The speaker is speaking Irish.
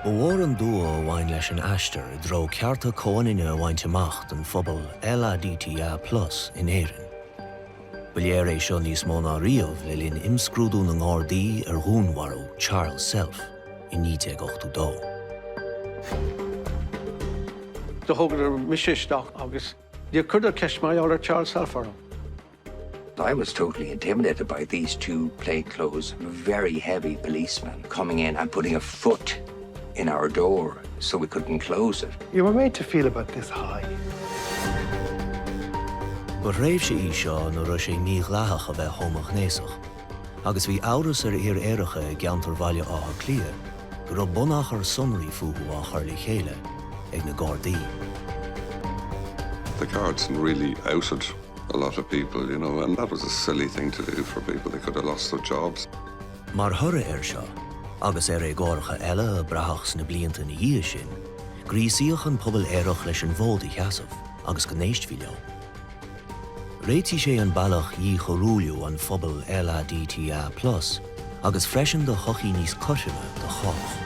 Ba mhór an dua a bhain leis an aistear i dtreo cearta comhionainne a bhaint amach don phobal LADTA plus in Éirinn. Ba léir é seo níos mó ná riamh le linn imscrúdú na nGardaí ar dhúnmharú Charles Self i 1982. Do thógadar mise isteach agus níor chuireadar ceist mar gheall ar Charles Self orm. I was totally intimidated by these two plainclothes, very heavy policemen coming in and putting a foot in our door so we couldn't close it. You were made to feel about this high. Ba thréimhse í seo ina raibh sé mídhleathach a bheith homaighnéasach, agus bhí amhras ar fhir aeracha i gceantar Bhaile Átha Cliath go raibh bunachar sonraí fúthu á chur le chéile ag na Gardaí. The guards really outed a lot of people, you know, and that was a silly thing to do for people. They could have lost their jobs. Mar thoradh air seo, agus ar éagóracha eile a braitheadh sna blianta ina dhiaidh sin, gríosaíodh an pobal aerach leis an bhfód a sheasamh agus go n-éistfí leo. Réitigh sé an bealach dhíchoiriúlú an phobail LADTA plus agus freisin do shochaí níos cothroime do chách.